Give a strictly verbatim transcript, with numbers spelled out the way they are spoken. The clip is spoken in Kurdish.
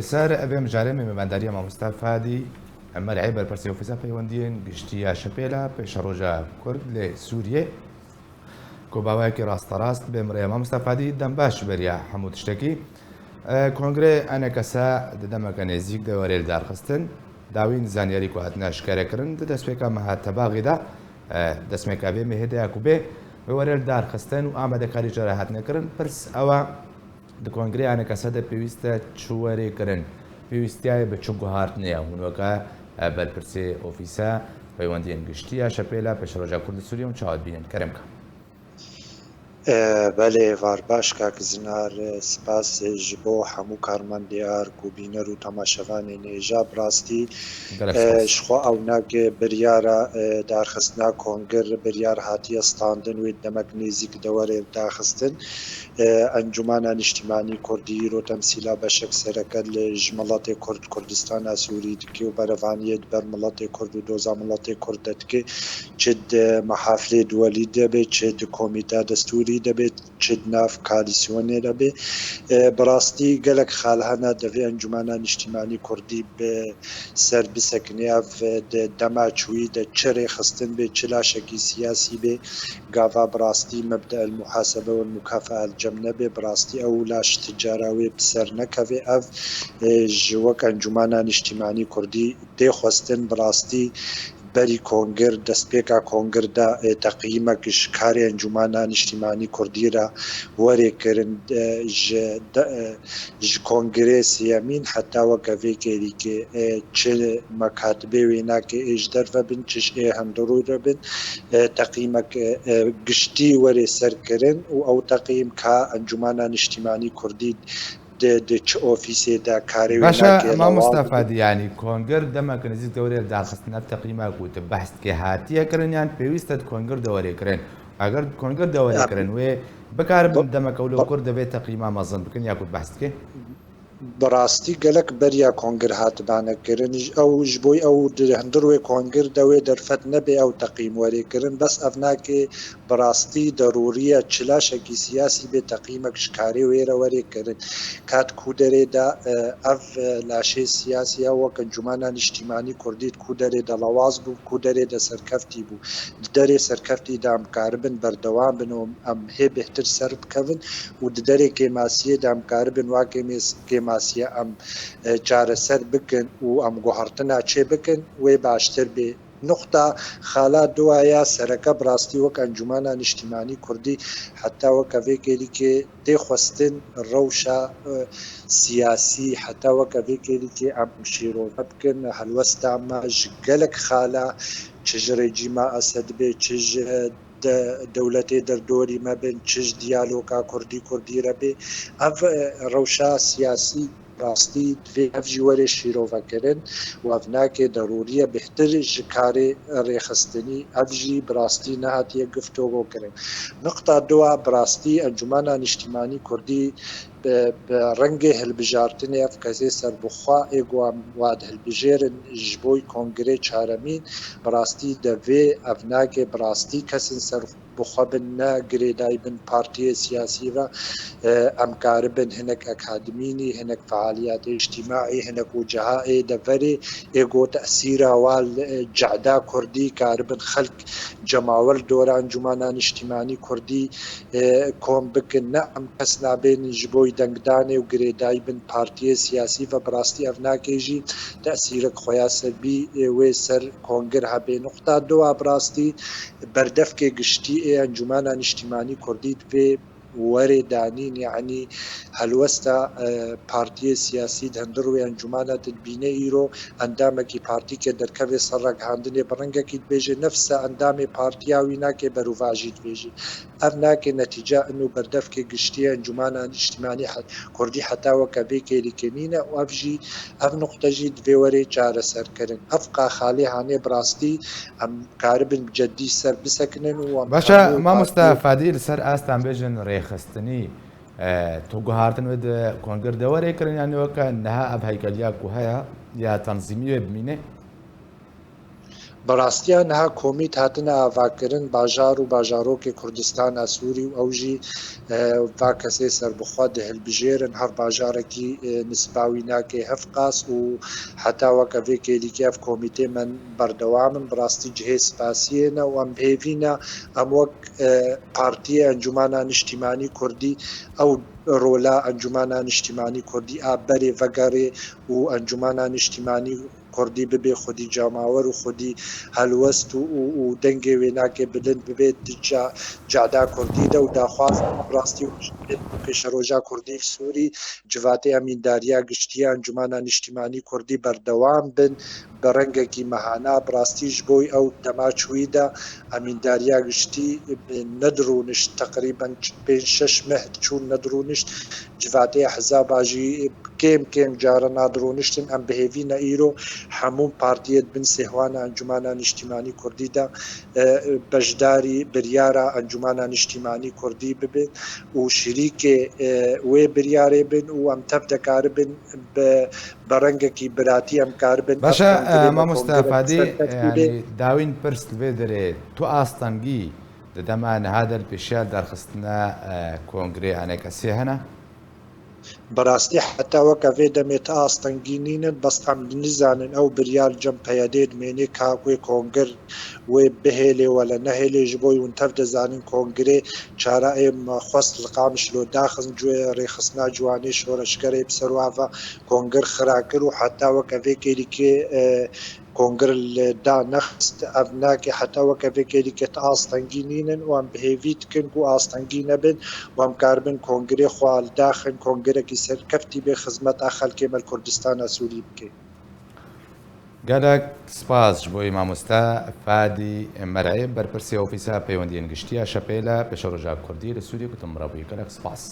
Ser evê mijarê me mêvendariya mamoste Fadî Mer'ê, berpirsê Ofîsa Peywendiyên Giştî ya Şepêla Pêşeroja Kurd lê Sûriyê, ku bawayekî rasterast bê mirê mamoste Fadî dem baş beriya hemû tiştekî. E, Kongrê E N K S di demeke nêzîk de were li darxistin. Dawîn zanyarî ku hatine eşkere kirin di destpêka meha Tebaxê de, e, destpêka vê mehê de ya ku bê, wê were li darxistin û amadekarî jê re hatine kirin. Pirs ew e, di Kongrê E N K S de pêwîst e çi were kirin? Pêwîstiya wê bi çi guhartinê ye? Hûn weke, e, berpirsê Ofîsa Peywendiyên Giştî ya Şepêla Pêşeroja Kurd li Sûriyê hûn çawa dibînin? Kerem ke. E, belê, êvar baş kak Zinar, e, spas, e, ji bo hemû karmendê ARK û bîner û temaşevanên hêja. Bi rastî, Gelek e, spas. Ji xwe ew nake biryara, e, darxistina kongir, biryar hatiye standin, wê demek nêzîk de were daxistin. E, Encûmena Niştîmanî Kurdî îro temsîla beşek sereke li ji miletê Kurd, Kurdistana Sûrî dike û berevaniyê di ber miletê Kurd û doza miletê Kurd de dike. Çi di mehafilê duwelî de be, çi di komîta destûrî de be, çi di nav koalîsyonê de be. E, bi rastî gelek xal hene divê Encûmena Niştîmanî Kurdî bi ser bisekine. Ev di dema çûyî de çi rêxistin be, çi laşekî siyasî be, gava bi rastî mebde el muhasebe û mukafaa el cem nebe, bi rastî ew laş ti cara wê bi ser nekeve. Ev, e, ji wek Encûmena Niştîmanî Kurdî tê xwestin bi rastî berî kongir, destpêka kongir de, e, teqîmek ji karê Encûmena Niştîmanî Kurdî re were kirin, e, ji de, e, ji kongirê sêyemîn heta weke vê kêlîkê, e, çi mekatibê wênakê ê ji derve bin, çi ji ê hundirû re bin, e, teqîmek, e, e, giştî were ser kirin û ew teqîm ka Encûmena Niştîmanî Kurdî di, di çi ofîsê de karê wê Baş e, nake mamoste rewand Fadî, yanî kongir demeke nêzîk de were li darxistin, ev teqîma ku tu behs dikê hatiye kirin yan pêwîst e di kongir de were kirin? Eger di kongir de were Ya, kirin, wê bikaribin bu, demeke wilo bu, kur de vê teqîma mezin bikin ya ku tu behs dikê? Bi rastî gelek beriya kongir hatibane kirin. Ji, ew ji bo ew di hundir wê kongir de wê derfet nebe ew teqîm were kirin. Bes ev nake bi rastî derûrî ye çi laşekî siyasî bê teqîmek ji karê wê re were kirin. Ka di ku derê de, e, ev, e, laşê siyasî ya wek Encûmena Niştîmanî Kurdî di ku derê de lewaz bû, ku derê de serkeftî bû. Di derê serkeftî de em karibin berdewam bin û em hê bêhtir ser bikevin û di derê kêmasiyê de em karibin wa kêmês-, kêmasiye em, e, çareser bikin û em guhertina çê bikin, wê baştir bê. Nuqta xala duwa ya sereke bi rastî wek Encûmena Niştîmanî Kurdî heta weke vê kêlîkê tê xwestin rewşa, e, siyasî, heta weke vê kêlîkê em şîrove bikin. Helwesta me ji gelek xala, çi ji rejîma Esed be, çi ji de-, dewletê derdorî me bin, çi ji diyaloga Kurdî Kurdî re be. Ev, e, rewşa siyasî rastî divê ev jî were şîrovekirin û ev nake derûrî ye bêhtir ji karê rêxistinî. Ev jî bi rastî nehatiye guftûgo kirin. Nuqta duwa bi rastî Encûmena Niştîmanî Kurdî bi, bi rengê hilbijartinê ev kesê serbixwe ê ku em wa dihilbijêrin ji bo kongirê çaremîn, bi rastî devê ev nake bi rastî kesên ser bi xwe bin ne girêdayî bin partiyê siyasî ve, e, em karibin hinek akademînî, hinek fealiyetê îctîmaî, hinek û cihayê deverê ê ku tesîra wan li, e, cehda kurdî karibin xelk cemawer dora Encûmena Niştîmanî Kurdî, e, kom bikin. Ne em kes nabên ji bo dengdanê û girêdayî bin partiyê siyasî ve, bi rastî ev nake jî tesîrek xweya ser bî, e, wê ser kongir hebe. Nuqta duwa bi rastî berdevkê giştî ê Encûmena Niştîmanî Kurdî divê were danîn, yanî helwesta, e, partiyê siyasî di hundir wê encûmana de dibîne îro endamekî partîkê derkeve ser ragihandinê bi rengekî dibêje nefsa endamê partiya wî nake berovajî dibêje. Ev nake netîca ino berdevkê giştî ê Encûmana Niştîmanî he-, Kurdî heta weke vê kêlîkê nîne û ev jî, ev nuqte jî divê were çareserkirin. Ev qaxalê hanê bi rastî em karibin bi ceddî ser bisekinin û em Baş e, hemû mamoste partî Fadî, li ser asta em bêjin rêxistinî, e, tu guhartin wê di kongir de were kirin, yanî weke niha ev heykeliya ku heye ya tanzîmî wê bimîne? Bi rastiya niha komît hatine avakirin bajar û bajarokê Kurdistana Sûrî û ew jî, e, va kesê serbixwe dihilbijêrin her bajarekî, e, nisba wî nake hevqas û heta weke vê kêlîkê ev komîtê me berdewam in. Bi rastî cihê spasiyê ne û em bi hêvî ne em wek, e, partiyê Encûmana Niştîmanî Kurdî ew rola Encûmana Niştîmanî Kurdî a berê vegerê û Encûmana Niştîmanî Kurdî bibe xwedî cemawer û xwedî helwest û, û, û dengê wê nake bilind bibe di ca-, cada Kurdî de û daxwaz rastî û pêşeroja Kurdî Sûrî civatê emîndariya giştiya Encûmana Niştîmanî Kurdî berdewam bin bi rengekî mehana. Bi rastî ji bo ew dema çûyî de emîndariya giştî nedirûnişt teqrîben pênc şeş meh çûn nedirûnişt. Civatê hezaba jî kêm kêm cara nadirûniştin. Em bi hêvî ne îro hemû partiyê di bin sêhwana Encûmana Niştîmanî Kurdî de, e, beşdarî biryara Encûmana Niştîmanî Kurdî bibin û şirîkê, e, wê biryarê bin û em tev dekaribin bi, bi rengekî biratî em karibin. Baş e, ev kongre e, be mamoste kongre Fadî, serkeftî bê. Yanî dawîn pirs li vê derê tu astengî di dema niha de li pêşiya derxistina, e, kongrê enekesê hene? Bi rastî heta weke vê demê ti astengî nînin, bes em nizanin ew biryar cem P Y D'ê dimênê ka wê kongir wê bihêlê wele nehêlê, ji bo hûn tev dizanin kongirê çara ê me xwest li Qamişlo daxin, cuyê rêxistina ciwanê şoreşgerê bi ser wa ve kongir xira kir û heta weke vê kêlîkê, e, kongir li da nexist. Ev nake heta weke vê kêlîkê ti astengî nînin û em bi hêvî dikin ku astengî nebin û em karibin kongirê xwe li daxin, kongirekî serkeftî bê xizmeta xelkê me li Kurdistana Sûrî bike. Gelek spas ji bo mamoste Fadî Mer'ê, berpirsê Ofîsa Peywendiyên Giştî ya Şepêla Pêşeroja Kurdî li Sûriyê ku tu min re bûyî. Gelek spas.